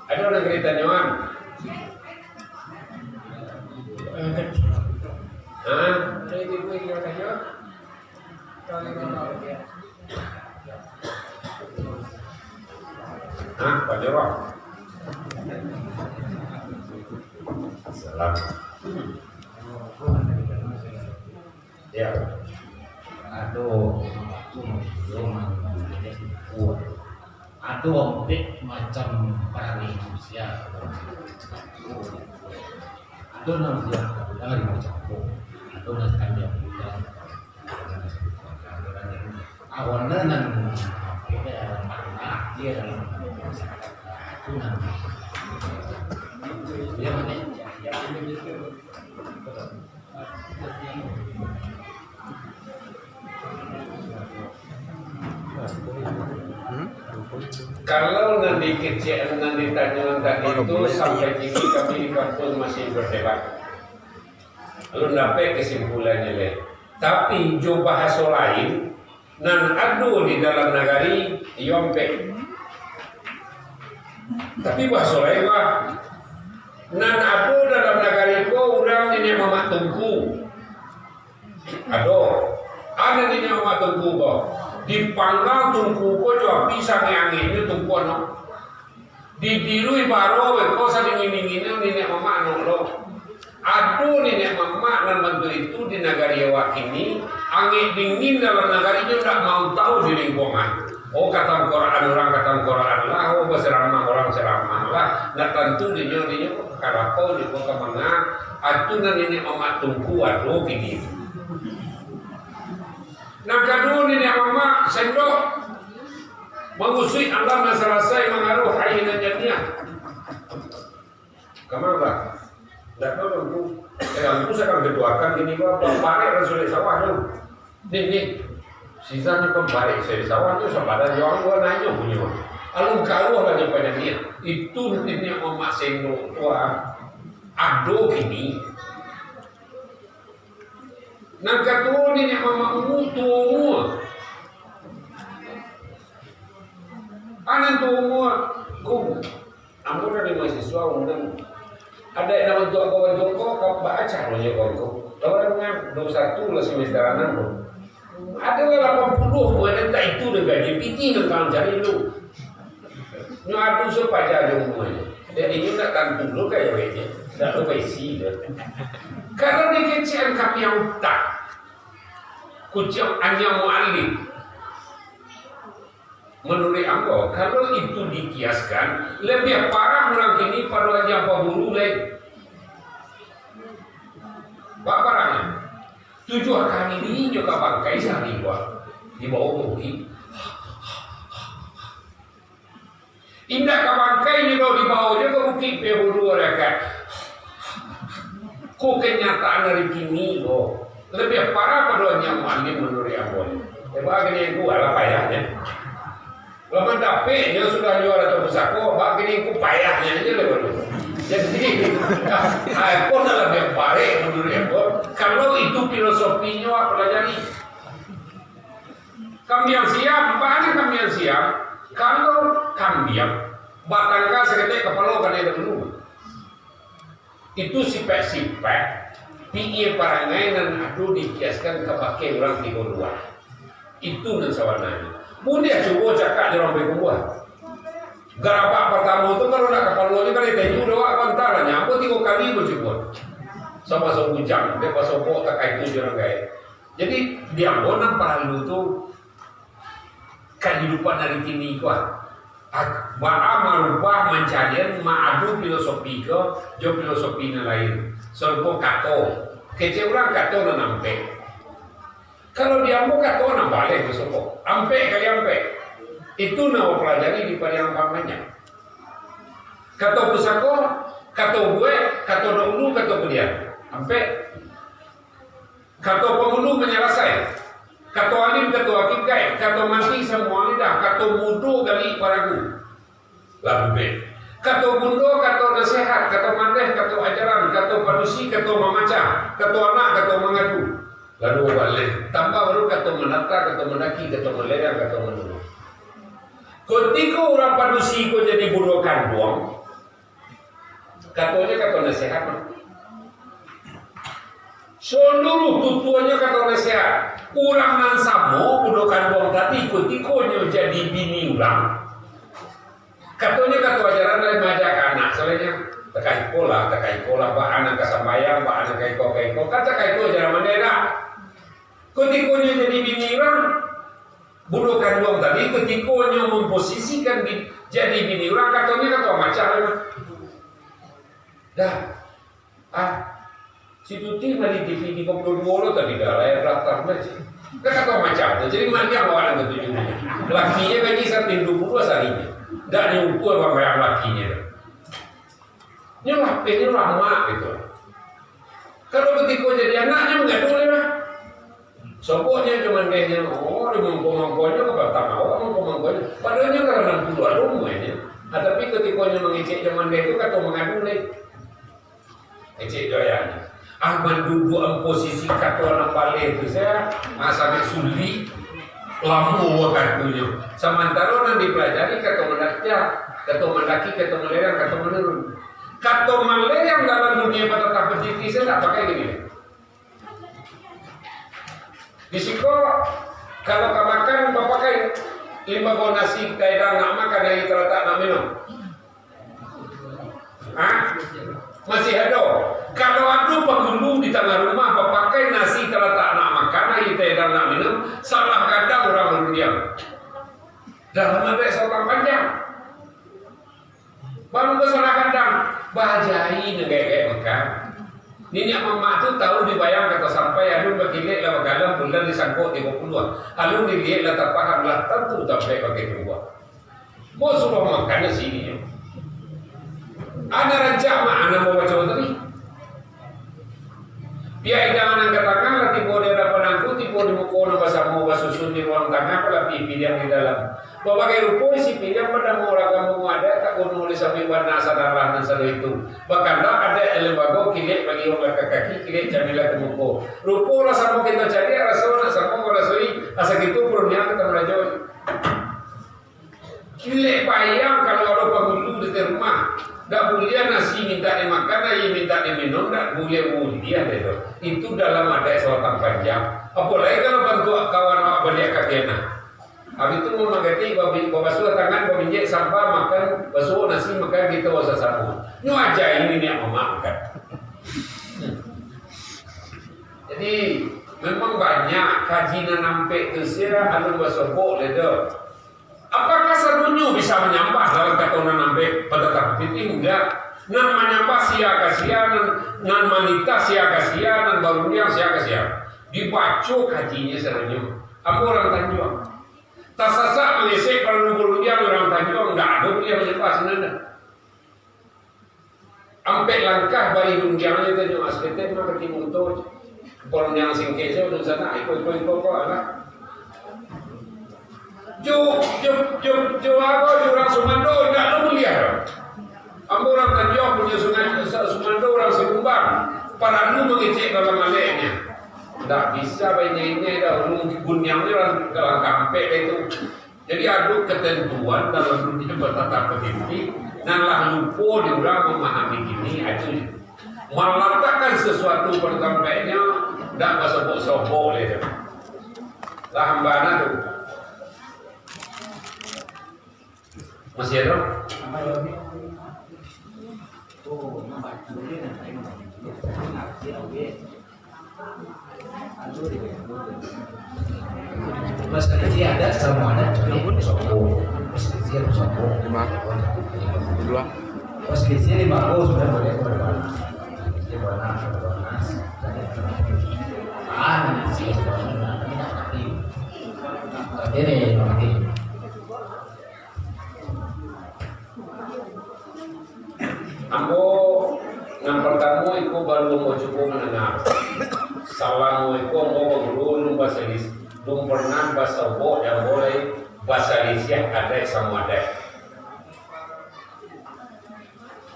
Ado nan ka ditanyoan? Hah? Ado ibu yang di belakang. Kalau di belakang, ya. Hah? Panjawab. Salam. Ya. Ado, ado ampek macam parangai manusia. Ado nan biak dari macam ko. Ado nan kandiang muda. Ado nan, ado nan, ado nan, Kalau nan dikecek, nan ditanyoan tadi tu, sampai kini kami di kampung masih berdebat. Alun dapek kesimpulannyo lai. Tapi, jo bahaso lain, nan ado di dalam nagari, iyo ampek. Tapi, bahaso lain, bah. Nan ado dalam nagari ko, urang niniak mamak tungku. Ado. Ado niniak mamak tungku ko. Dipanggang tungku ko jo api saangek-angeknyo tungku ano. Dibirui baro beko sadingin-dinginnyo niniak mamak anok lo. Ado niniak mamak nan bantuak itu di nagari awak kini, angek dingin dalam nagari nyo ndak mau tahu di lingkuangan. Oh, katangkorakan urang katangkorakan lah, oh, basaramah urang saramah lah, ndak tantu dinyo, dinyo ka lapau, dinyo ka manga, atu nan niniak mamak tungku ado kini. Nan kaduo niniak mamak sendok. Mangusuik alam nan salasai, mangaruah aia nan janiah. Kamang lah. Ndak tahu tu. Eh, angku sakang ketuakan gini ko, pambarek nan sulik sawah tu. Ni, ni. Sisa ni pambarek sulik sawah tu, sapadan jo angku nainyo punyo. Alun karuah lah jo panyaniah. Itu niniak mamak sendok tu, ah. Ado kini. Nan katuo niniak mamak umua, tuo umua. Anan tuo umua, ko, ambo dari mahasiswa undang. Adaik nan bantuak ko, bantuak ko, ka, baa caronyo ko, ko. Lawan nan duo satu lah semester anam ko. Ado lah lapan puluah, bukan nan tak itu nan gaji, piti nan kawan cari dulu. Nyo adu sapaja jo umuanyo. Jadi nyo ndak tantu lo gawehnyo, ndak lo baisi lo. Kalau dikecekan kami utak, kuciang anyang mualim. Manuruik ambo, kalau itu dikiaskan, labiah parah urang kini pado anyang paguru lai. Baa parahnyo? Tujuah kali inyo ka bangkai sahari, Pak. Dibawo ka bukik. Indak ka bangkai nyo doh, dibawo jo ka bukik, pai buru rakaat. Ko kanyataan ari kini ko. Labiah parah pado nyo mualim manuruik ambo ni. Eh, baa kini ko alah payahnyo. Lah mandapeknyo sudah juo atau pusako, baa kini ko payahnyo ajo lah baru. Jadi, ai pun lah labiah barek manuruik ambo. Kalau itu filosofinyo, apo lah jadi? Kambiang siam, baa kambiang siam? Kalau kambiang, batangka saketek kapalo kanai dahulu. Itu sipaik-sipaik, pikie parangai nan ado dikiaskan kabake urang tigo dua. Itu nan sabananyo. Buliah cubo cakak jo urang baik buah. Garabak partamo tu, kalau nak kapalonyo kan ditengok dek awak, antah lah, nyo ambo tigo kali bacubo. Samo-samo bujang, dek basobok takah itu jo urang gaek. Jadi, di ambo nan paralu tu, kahidupan ari kini ko, ah. Ak-, baa marubah mancalian maadu filosofi ko jo filosofi nan lain. Sarupo kato. Kecek urang kato nan ampek. Kalau di ambo kato nan baleh tu sarupo. Ampek kali ampek. Itu nan bapalajari di paliang panjang. Kato pusako, kato buek, kato dahulu, kato kuliah. Ampek. Kato pangulu manyalasai, kato alim, kato hakikat, kato mati samuo lidah, kato mudo gali paragu. Lah buek. Kato bundo, kato nasihat, kato mandeh, kato ajaran, kato padusi, kato mamacah, kato anak, kato mangadu. Lalu baleh, tambah baru kato manata, kato mandaki, kato maleang, kato manurun. Kutiko urang padusi ko jadi bundo kanduang, katonyo kato nasihat mah. Saluruah tutuanyo kato nasihat. Urang nan samo, bundo kanduang tadi, kutikonyo jadi bini urang, katonyo kato ajaran lain maaja ka anak, salainnyo, "Takah iko lah, takah iko lah, baa nan ka sambayang, baa nan ka iko, ka iko, kan takah iko ajaran mandeh dah." Kutikonyo jadi bini urang, bundo kanduang tadi, kutiko nyo mamposisikan di, jadi bini urang, katonyo kato macam tu. Dah. Ah, si Tuti mali T V tigo puluh dua lo tadi, dah layar datar mah, cik. Kan kato macam tu. Jadi, maliang awak nan katuju. Lakinyo gaji saratus duo puluh sahari. Ndak nyo ukur bang, lakinyo. Nyo lapeh, nyo lamak gitu. Kalau kutiko jadi anak, nyo mangadu lai mah. Soboknyo jo mandehnyo, oh, di mangko-mangkonyo ka batang awak, mangko-mangkonyo. Padahal nyo ka anam puluah alun umurnyo. Ah, tapi kutiko nyo mangecek jo mandeh tu, kato mangadu lai. Kecek jo ayah. Ah, manduduakan posisi kato nan baleh tu, saya, ah, sangat sulik. Lamo wakatunyo. Samantaro nan dipelajari kato mandaki, kato mandaki, kato maleang, kato manurun. Kato maleang dalam dunia patatah pandiri, saya ndak pakai gini. Di siko, kalau ka makan, bapakai limbago nasi, taedang nak makan, aia talatak nak minum. Ha? Masih ado. Kalau ado pangulu di tangah rumah, bapakai nasi talatak nak makan, aia taedang nak minum, salah gadang urang barundiang. Dalam adaik sabatang panjang. Baru basalah gadang, bajai nan gaek-gaek makan. Niniak mamak tu tahu dibayang kato sampai, alun bakilek lah bakalam bulan di sangkok tigo puluah. Alun diliek lah tapaham lah, tantu tampek pakai tumbuah. Mo suruah makan nasi nyo. Anak rancak mak anak babaco tadi. Piak idang nan ka tangah lah tibo di adapan angku, tibo di muko nan basamo, basusun di ruang tangah, balapih piliang di dalam. Babagai rupo isi piliang, badamo ragam bungo adaik, tak bunuh di samping bana sadarah nan sado itu. Bakandak adaik limbago, kilek bagi urang ka kaki, kilek camilan ka muko. Rupo lah samo kito cari, raso nak samo barasoi, asa kito purniang ka tamarajo. Kilek bayang kalau ado pangulu di rumah. Dak buliah nasi mintak dimakan, aia mintak diminum, dak buliah-buliah deh tu. Itu dalam adaik sabatang panjang. Apolai kalau bantuak kawan awak baliak ka Vietnam. Habis tu mamakai ti, babi-, babasuah tangan, baminjek sampah, makan, basuah nasi, makan kito sasamo. Nyo aja ini niat mamak makan. Jadi, memang banyak kaji nan ampek tu sia, alun basobok le doh. Apakah sadonyo bisa manyambah dalam kato nan ampek? Pada tapi indak. Nan manyambah sia ka sia, nan, nan manitah sia ka sia, nan barundiang sia ka sia. Dibaco kajinyo sadonyo. Ambo urang Tanjuang. Tasasak mangesek paralu barundiang urang Tanjuang, ndak ado buliah manyambah sinan doh. Ampek langkah bari rundiangnyo tu, nyo saketek mah ka timuto. Pun yang singkek tu, tu sana, iko, iko, iko, iko, lah. Jo, jo, jo, jo, apo, jo urang sumando, indak ado buliah. Ambo urang Tanjuang punyo sungai, sumando urang Sikumbang. Paralu mangecek dalam aleknyo. Ndak bisa bainyo-inyo dah, ulun di Buniang ni urang dalam kampek itu. Jadi, ado ketentuan dalam dunia batata politik, nan lah lupo di urang mamahami kini, ado. Malatakkan sesuatu pada tampeknyo, ndak basobok-sobok lai tu. Lah hambana tu. Masih ado? Masalah adaik samo adaik, ini sombong. Masalah sombong. Lima. Dua. Masalah lima ko sudah boleh berubah. Dia warna, warna. Ah, ini sih, warna, ini tak ngerti. Ini ngerti. Ambo, nan partamo iko baru ambo cubo mandanga. Salamo iko ambo baguru alun basalis-, alun pernah basobok jo ambo lai basalisiah adaik samo adaik.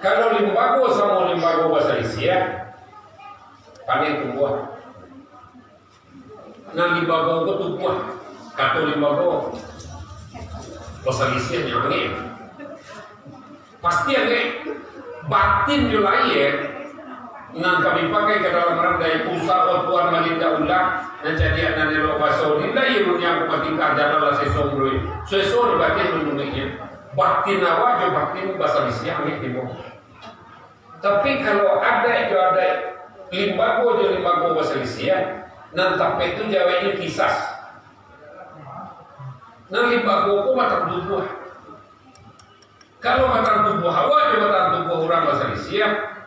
Kalau limbago samo limbago basalisiah, paneh tumbuah. Nan limbago ko tumbuah, kato limbago, basalisiah nyo angek. Pasti angek. Batin jo lahia, nan kami pakai ka dalam randai, pusako Tuan Malinda Ulah, nan cadiak nan elok baso, di lahia dunia ko batingkah, jalan lah seso muruik, seso di batin manungaiknyo. Batin awak jo batin basalisiah angek tibo. Tapi, kalau adaik jo adaik, limbago jo limbago basalisiah, nan tapek tu jaweknyo kisas. Nan limbago ko batang tubuah. Kalau batang tubuah awak jo batang tubuah urang basalisiah,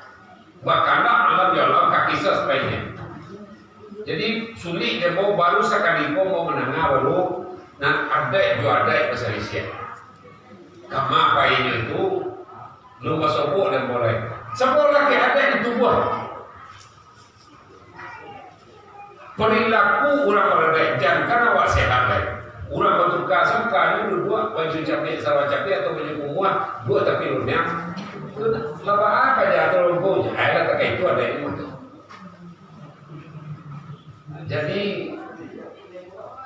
bakandak alam jo alam ka kisas painyo. Jadi, sulik dek ambo, baru sakali ko ambo mandanga baru, nan adaik jo adaik basalisiah. Kama painyo itu, alun basobok dek ambo lai. Sabolah kek adaik di tubuah. Perilaku urang baradaik, jankan awak sehat lai. Urang batuka, suka nyo duduak, baju capek, sarawa capek, atau baju kumuah, duduak tapi runyam. Tu lah baa ka jatuah lumpuh, ayolah, takah itu adaik mah tu. Jadi,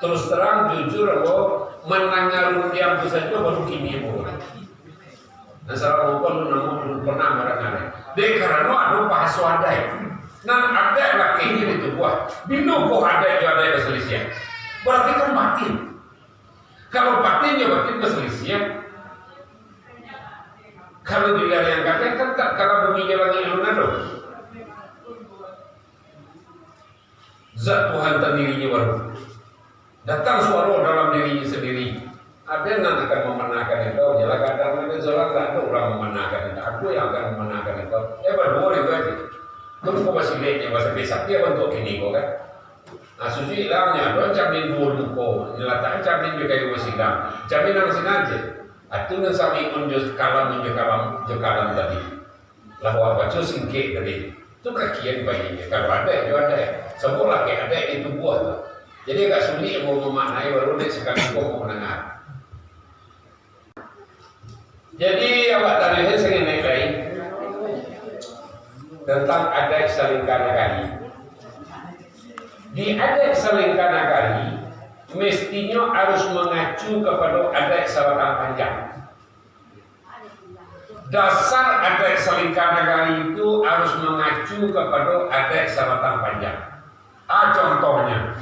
terus terang, jujur, ambo mandanga rundiang tu sajo baru kini ambo. Nan salamo ko alun namuah, alun pernah mandanga. Dek karano ado bahaso adaik. Nan adaik lakehnyo di tubuah. Bilo ko adaik jo adaik basalisiah? Barati kan batin. Kalau batin jo batin basalisiah, kalau dilariangkan, kan tak kala bumi jo langik alun ado. Zat Tuhan tandirinyo baru. Datang suaro dalam dirinyo sandiri. Ado nan akan mamanakan engkau, jalan kadang ado jalan, tak ado urang mamanakan engkau. Ado yang akan mamanakan engkau. Eh, baduo dek engkau aja. Tunggu basileknyo, basapek-sapek bantuak kini ko kan. Nah, susu ilangnyo ado camin duo muko, dilatak camin jo kayu basilang. Camin nan sinan je. Atu nan samiun jo kalam, jo kalam, jo kalam tadi. Lah awak baco singkek tadi. Tu kakian bainyo. Kalau adaik jo adaik. Sabolah kek adaik di tubuah tu. Jadi agak sulik ambo mamaknai, baru dek sakali ko ambo mandanga. Jadi awak taruih sangenek lai tentang adaik salingka nagari. Di adaik salingka nagari, mestinyo harus mangacu kapado adaik sabatang panjang. Dasar adaik salingka nagari itu harus mangacu kapado adaik sabatang panjang. Ah, contohnyo,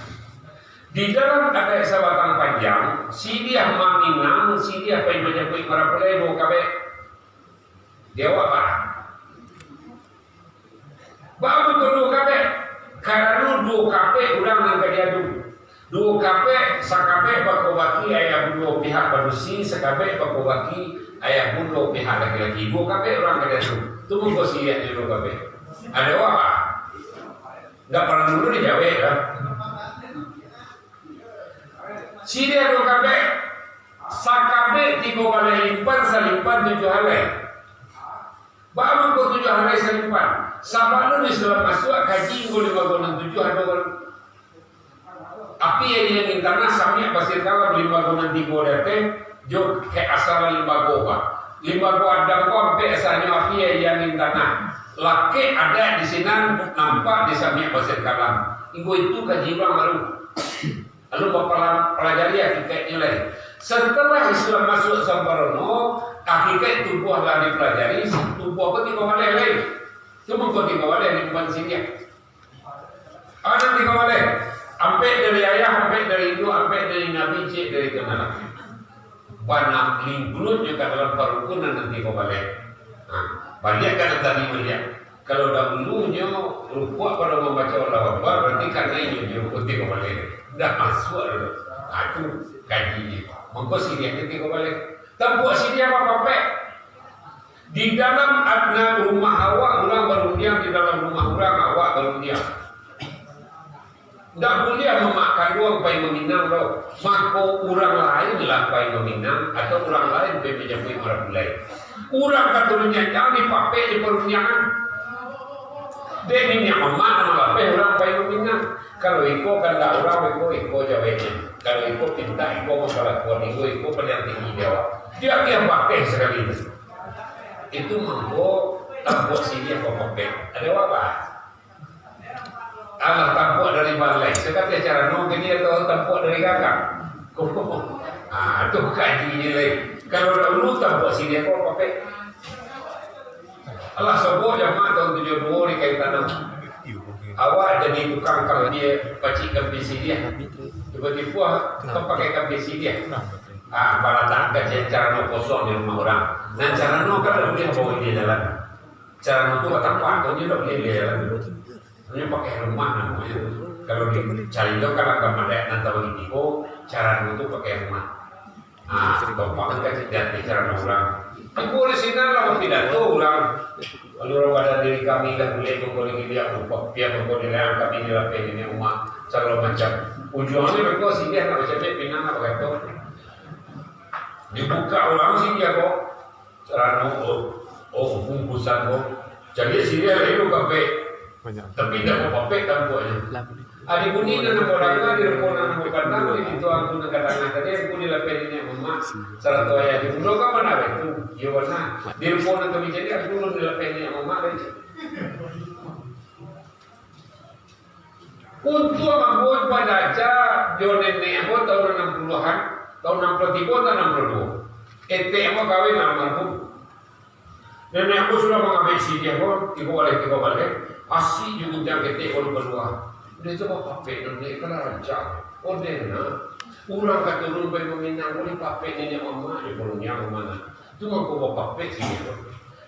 di dalam adaik sabatang panjang, siriah maminang, siriah pai manjapuik marapulai duo kabek. Di awak, Pak? Baa mangko duo kabek? Karano duo kabek urang nan ka diadu. Duo kabek, sakabek bakobaki ayah bundo pihak padusi, sakabek bakobaki ayah bundo pihak laki-laki. Duo kabek urang ka diadu. Tu mangko siriahnyo duo kabek. Ado apo? Ndak paralu dulu dijawek doh. Siriah duo kabek, sakabek tigo baleh limpan, salimpan tujuah alai. Baa mangko tujuah alai salimpan? Sabalun Islam masuak, kaji anggo limbago nan tujuah ado baru. Apiak, angin, tanah, samiak, basir, kalam, limbago nan tigo di ateh, jo kek asal limbago, Pak. Limbago Adam ko ampek asalnyo, apiak, angin, tanah. Lakek adaik di sinan, nampak di samiak, basir, kalam. Anggo itu kaji urang baru. Lalu bapala-, palajari hakikaiknyo lai. Setelah Islam masuak samparono, hakikaik tubuah lah dipalajari, tubuah ko tigo baleh lai. Cuma ko tigo baleh di umpan siriah. Anak tigo baleh. Ampek dari ayah, ampek dari induak, ampek dari nabi, ciek dari Tuhan Allah. Bana lingkulut jo ka dalam parukunan nan tigo baleh. Ha, baliak ka nan tadi baliak. Kalau dahulunyo rupuak pado mambaco Allahu Akbar, berarti karano inyo di rukun tigo baleh. Ndak masuak doh. Ha, tu kaji. Mangko siriah tu tigo baleh. Tampuak siriah apo, Pak? Di dalam atna rumah awak, urang barundiang, di dalam rumah urang, awak barundiang. Ndak buliah mamak kanduang pai maminang doh. Mako, urang lain lah pai maminang, atau urang lain pai manjapuik marapulai. Urang katurun nyanjang dipapek di parundiangan. Dek niniak mamak nan malapeh urang pai maminang. Kalau iko kandak urang, iko, iko jaweknyo. Kalau iko pintak, iko mangkalakuan, iko, iko paliang tinggi di awak. Dia, dia bakeh sakali tu. Itu mangko tampuak siriah bapapek. Ado apo? Alah, tampuak dari balai. Sakateh carano kini atau tampuak dari gagak? Ah, tu kaji ni lai. Kalau dahulu tampuak siriah ko bapapek. Alah, sobo jamaah tahun tujuah duo di Kayu Tanam. Awak jadi tukang kambia, pacik kambia siriah. Tibo-tibo, ah, ka pakai kambia siriah. Ah, balatak ka carano kosong di rumah urang. Nan carano kan lalu dia bawa dia jalan. Carano tu batapak, tu dia tak boleh dia jalan. Hanya pakai rumah namonyo. Kalau di carito kan agak mandai nan tahu di tigo, carano tu pakai rumah. Ah, gampang kan cek jati cara urang. Tibo di sinan lah bapidato urang. Lalu urang padan diri kami lah buliah mangko di giliak rupa, pia mangko di leang kami di lapeh niniak mamak, sagalo macam. Ujuangnyo beko siriah nak bacabek, pinang nak bagato. Dibuka urang siriah ko. Carano, oh, oh, bungkusan ko. Caliak siriah lain tu kapek. Banyak. Tapi indak bapapek tampuaknyo. Lah, bunyi. Ari bunyi nan ambo danga, di rupo nan ambo pandang, di pintu angku nan ka tangah tadi, angku di lapeh niniak mamak, sarato ayah di mudo ka mana bae tu? Iyo bana. Di rupo nan kami caliak, angku di lapeh niniak mamak tadi. Untuang ambo balaja jo nenek ambo tahun anam puluahan, tahun anam puluah tigo atau anam puluah duo. Etek ambo kawin almarhum. Nenek ambo sudah mangabek siriah ko, tigo baleh, tigo baleh, asi jo guntiang ketek ko kalua. Udah tu bapapek nenek, kan rancak. Oh, nenek, urang ka turun pai maminang, ko dipapek niniak mamak, di parundiang ka mana. Tu mangko bapapek siriah ko.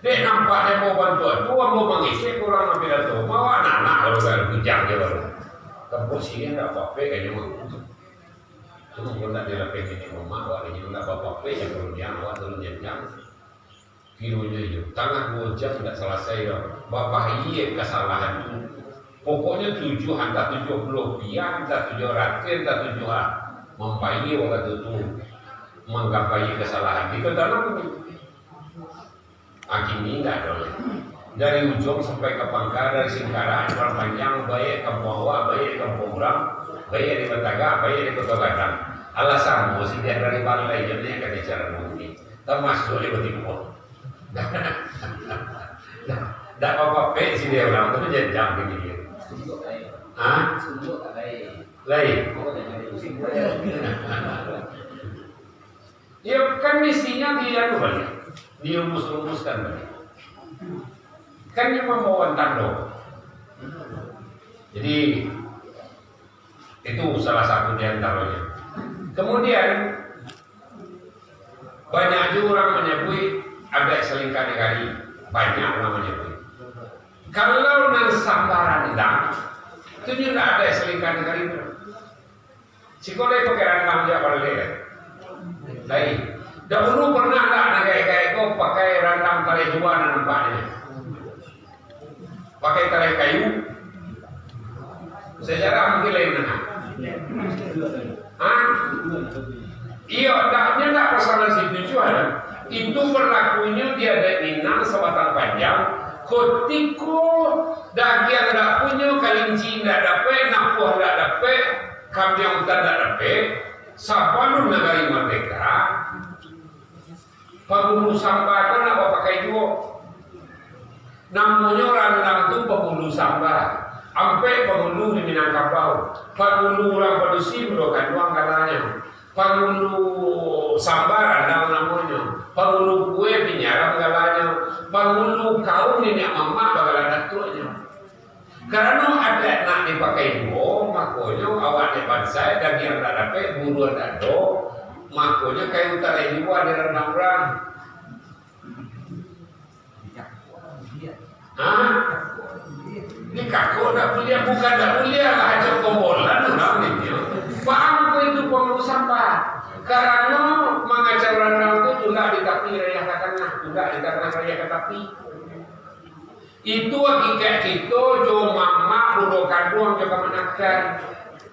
Dek nampak dek ambo bantuan tu, ambo mangisek ka urang nan pidato. Mawak anak-anak baru, baru bujang je baru. Tampuak siriah ndak bapapek, kayaknyo mangko. Tu mangko ndak di lapeh niniak mamak, awak niniak ndak bapapek, jan parundiang, awak turun janjang. Kironyo iyo, tangah duo jam indak salasai doh. Babayia kasalahan tu. Pokoknyo tujuah, antah tujuah puluah rupiah, antah tujuah ratuih, antah tujuah, ah, mambayia wakatu tu manggapai kasalahan. Di Kayu Tanam tu. Ah, kini indak ado lai. Dari ujuang sampai ka pangka, dari Singkarak, Padang Panjang, baiak kampuang awak, baiak kampuang urang, baiak di Batagak, baiak di Koto Gadang. Alah samo siriah dari balai, jan naiak ka bicara mungkin. Tamasuak di Batimo. Ndak bapapek siriah urang tu, janjang tinggi. Ha? Lain. Ya, kan misinya di anu baliak, dirumus-rumuskan baliak. Kan dia mambawa tando. Jadi, itu salah satu di antaranya. Kemudian, banyak juga orang menyebut adaik salingka nagari. Banyak orang menyebut. Kalau nan samba randang, itu juga adaik salingka nagari. Siko lai pakai randang jak baleh. Lai. Dahulu pernah ndak nan gaek-gaek ko pakai randang tarai jua nan nampak ni? Pakai tarai kayu? Sajarah mungkin lain nangah. Ha? Iyo, ndak, nyo ndak pasalah situ jua. Itu berlakunyo di adaik Minang sabatang panjang, Kutiko dagiang ndak punyo, kalinci ndak dapek, napuah ndak dapek, kambiang utan ndak dapek, sabalun nagari mardeka, pangulu samba tu ndak bapakai juo. Namonyo randang tu pangulu samba. Ampek pangulu di Minangkabau. Pangulu urang padusi Budo Kanduang galanyo. Pangulu samba randang namonyo. Pangulu kue pinyaram galanyo. Pangulu kaum niniak mamak bagala datuaknyo. Karano adaik nak dipakai juo, makonyo awak dek bansaik, dagiang ndak dapek, buruan ndak ado, makonyo kayu tarai juo dirandang urang. Ha? Dikakok ndak buliah, bukan ndak buliah lah, acok kombolan urang ninyo. Paham ko itu pangulu samba? Karano mangacau randang tu tundak di tapi rayah ka tangah, tundak di tangah rayah ka tapi. Itu hakikat kito jo mamak, budo kanduang, jo kamanakan,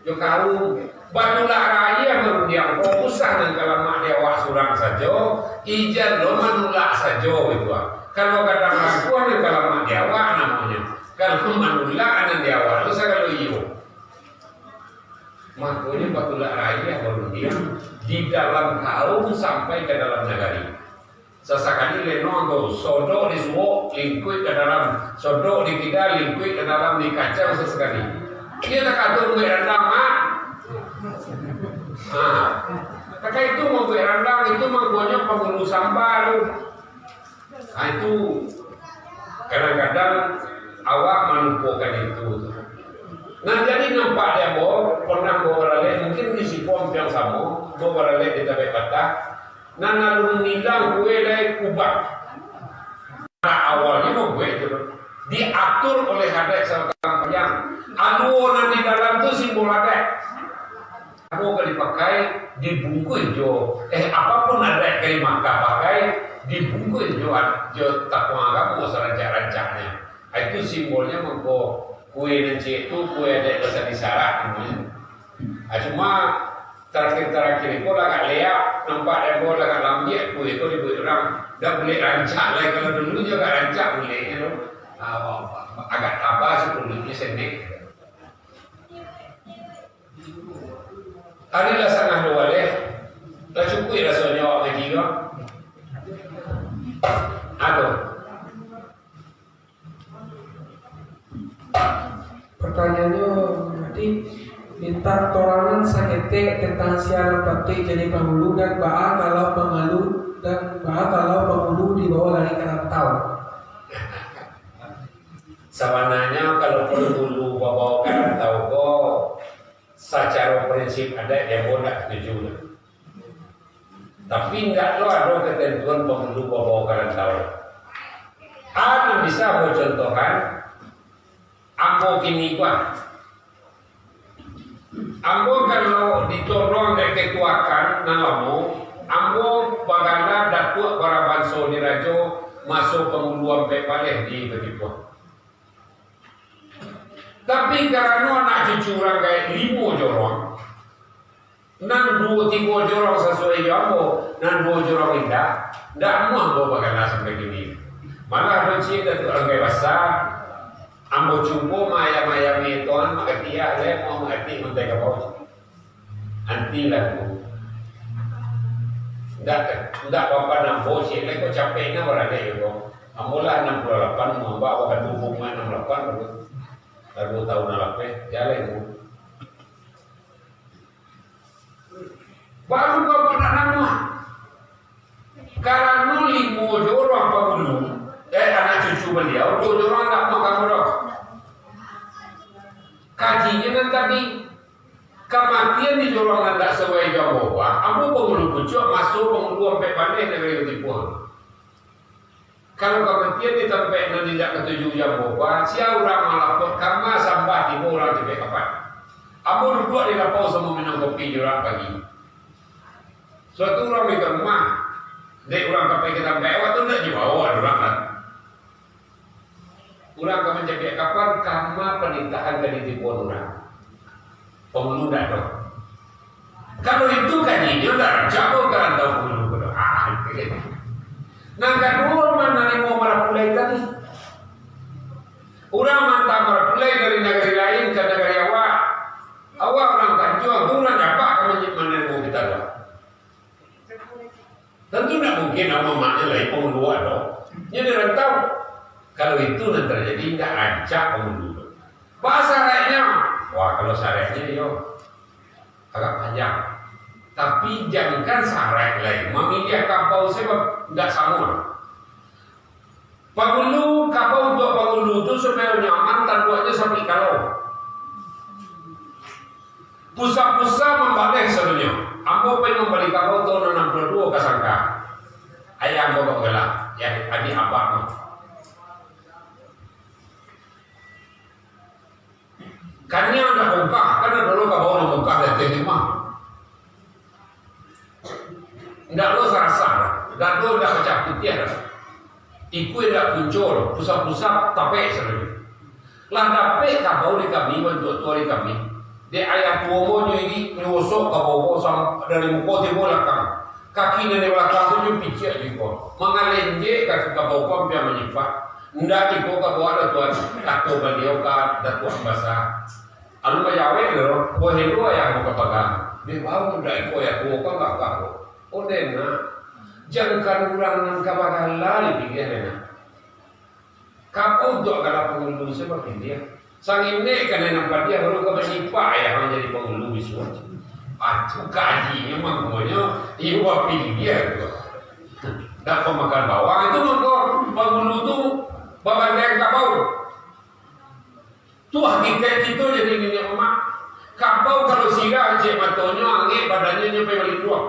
jo kaum. Batulak rayah marundiang ko, usah nan ka lamak di awak surang sajo, ijan lo manulak sajo gitu ah. Kalau gadang langkuah nan ka lamak di awak namonyo. Kalau manulak nan di awak tu sagalo iyo. Makonyo batulak rayah marundiang di dalam kaum sampai ka dalam nagari. Sasakali leno tu, sodok di suok, lingkuik ka dalam, sodok di kida, lingkuik ka dalam, dikacang sasakali. Iyo takato mambuek randang, ha? Ha. Takah itu mambuek randang, itu mangkonyo pangulu samba tu. Ha, itu kadang-kadang awak malupokan itu tu. Nah, jadi nampak di ambo, pernah ambo baralek, mungkin di siko ampiang samo, ambo baralek di Tabaik Patah, Nan alun ilang kue lai kubak. Nah, awalnyo mambuek tu, diatur oleh adaik sabatang panjang. Aluo nan di dalam tu simbol adaik. Apo ka dipakai, dibungkuih jo, eh, apapun adaik ka dimakai pakai, dibungkuih jo, jo tapuang agamo sarancak-rancaknyo. Itu simbolnyo mangko kue nan ciek tu, kue adaik basandi sarak namonyo. Ah, cuma tarakhir-tarakhir ko lah agak leak, nampak dek ambo lah agak lambiak kue ko dibuek urang. Dah bulek rancak lai, kalau dulu nyo agak rancak buleknyo tu. Ah, agak taba sikuluiknyo senek. Ari lah satangah duo baleh, lah cukuik rasonyo awak ngaji ko. Aduh. Pertanyaannyo, berarti mintak torangan saketek tentang sia nan patuik jadi pangulu, dan baa kalau pangalu, dan baa kalau pangulu dibawa lari ka rantau. Sabananyo, kalau pangulu babawa ka rantau ko, sacaro prinsip adaik, ambo ndak setuju. Tapi, indak lo ado katantuan pangulu babawa ka rantau. A nan bisa ambo contohkan, ambo kini ko, ambo kalau ditorong dek ketuakan nan lamo, ambo bagala Datuak Barabanso Dirajo maso pangulu ampek baleh di Batipuah. Tapi, karano anak cucu urang gaek limo jorong, nan duo tigo jorong sasuai jo ambo, nan duo jorong indak, ndak amuah ambo bagala sampai kini. Malah ado ciek Datuak Langgai Basa, ambo cubo maayam-ayami itu, an, makatik, ah, lai, amuah makatik mantai kabau. Anti lah tu. Ndak, ndak bapa nan ambo ciek lai ko, capek nian baralek ko. Ambo lah anam puluah lapan, mambak wakatu umua anam lapan baru. Lah duo taun nan lapeh, jaleh tu. Baru ko ambo ndak namuah. Karano limo jo urang pangulu, eh, anak cucu baliau, duo jo urang ndak namuah ka ambo doh. Kajinyo nan tadi, kamatian di jorong nan indak sasuai jo ambo, bah, ambo pangulu pucuak, maso pangulu ampek baleh nagari Batipuah. Kalau kamatian di tampek nan indak katuju jo ambo, bah, sia urang malapor, kama sambah tibo urang Tabaik Patah. Ambo duduak di lapau samo minum kopi jo urang pagi. Suatu urang minta rumah, dek urang ka pai ka tampek awak tu, ndak juo awak urang kan. Urang ka mancabiak kapan, kama panitahan ka ditipuan urang. Pangulu ndak ado. Kalau itu kajinyo ndak rancak ko ka rantau pangulu ko doh. Ah, itu je. Nan kaduo, manarimo marapulai tadi. Urang mantang barapulai dari nagari lain ka nagari awak. Awak urang Tanjuang tu, urang Japak ka manarimo kito tu. Tantu ndak mungkin amak-amaknyo lai pangulu ado. Nyo di rantau. Kalau itu nan tarjadi, ndak rancak pangulu tu. Baa saraiknyo? Wah, kalau saraiknyo, iyo, agak panjang. Tapi, jangankan saraik lai, mamiliah kabau sajo ndak samo. Pangulu, kabau untuak pangulu tu supayo nyaman, tanduaknyo sampik kalau. Pusa-pusa mambaleh sadonyo. Ambo pai mambali kabau tahun anam puluah duo ka Sangka. Ayah ambo bak galak, ya, adik abah tu. Kaniang dak bungkah, kan ado lo kabau nan bungkah di ateh ni mah. Ndak lo sarasah, dado ndak pacah putiah doh. Ikua ndak punco doh, pusap-pusap tapek sadonyo. Lah dapek kabau di kami, bantuak tuo di kami. Dek ayah tuo ambo nyo irik, nyo gosok kabau ko sam-, dari muko tibo balakang. Kaki nan di balakang tu nyo piciak jo iko. Mangalenjek kaki kabau ko ampia manyipak. Ndak iko kabau Datuak, kato baliau ka Datuak Ambasa. Alun bajawek doh, buah elo ayah ko ka pagang. Dek bau ndak iko ayah tuo ko gagah ko. Oh, deh nak, jangankan urang nan ka bagala dipiliah, deh nak. Kabau untuak galak pangulu sajo bapiliah. Sanginek kanai nan padiah, baru ka manyipak ayah manjadi pangulu bisuak. Atu kajinyo mangkonyo, iyo bapiliah tu. Dak pamakan bawang itu mangko pangulu tu babandai kabau. Tu hakikat kito jadi niniak mamak. Kabau kalau sirah cek matonyo, angek badannyo, nyo pai balinduang.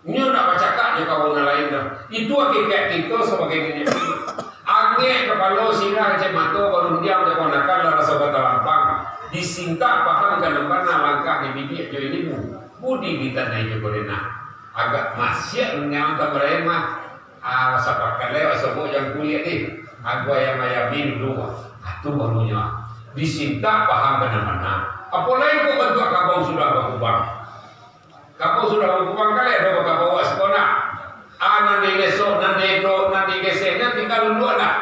Nyo ndak bacakak jo kabau nan lain doh. Itu hakikat kito sabagai niniak mamak. Angek kapalo, sirah cek mato, barundiang jo kamanakan, lah raso batalampang. Disintak paham ka nan bana, langkah dibidiak jo ilimu. Budi ditanai jo kurenah. Agak masiak rundiang ka barain mah. Ah, sapakalai basobok jangkuliak ni. Aguai ayam-ayam ni dulu. Ah, tu barunyo. Disintak paham bana-bana. Apolai kok bantuak kabau sudah bakubang. Kabau sudah bakubang, kalai ado bakabau awak siko nak. Ah, nan digesok, nan diedok, nan digesek, nan tingga lunduak nak.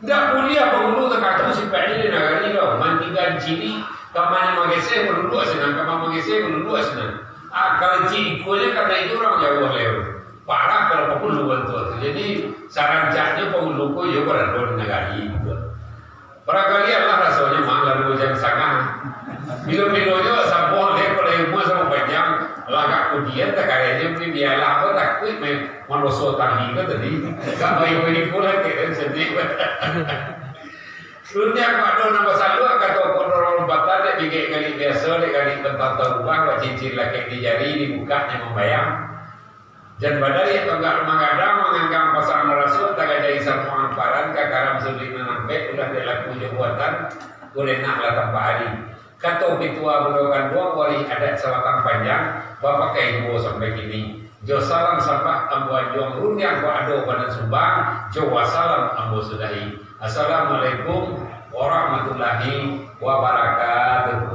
Ndak buliah pangulu takacau sipaik ni di nagari doh. Mantigan cili, kamanyo magesek, malunduak sinan, kamanyo magesek, malunduak sinan. Ah, kalau cili kuanyo karano itu urang jauah lai. Parah kalau pangulu bantuak tu. Jadi, sarancaknyo pangulu ko iyo barado di nagari, gitu. Barangkali alah rasonyo mah lalu jam satangah. Bilo-bilonyo sabuah leh, kalau umua samo panjang, lagak kudian takarenyo, tapi bialah, apo takuik main maloso tali ko tadi. Gak baik-baik pun lah, kek, sedih. Rundiang pado nan basaluak, kato pado urang lompatan, dek bingkek galik biaso, dek galik tantang rumah, bak cincin lakek di jari, dibukaknyo mambayang. Jan badari tonggak magadang, manganggang pasang marasuak, tagajai samuang paran, kakaram sulik nan ampek, ulah dek laku jo buatan, kurenah lah tampak ari. Kato pitua bundo kanduang, warih adat sabatang panjang, bapakai juo sampai kini. Jo salam sambah ambo anjuang, rundiang kok ado banan sumbang, jo wassalam ambo sudahi. Assalamualaikum warahmatullahi wabarakatuh.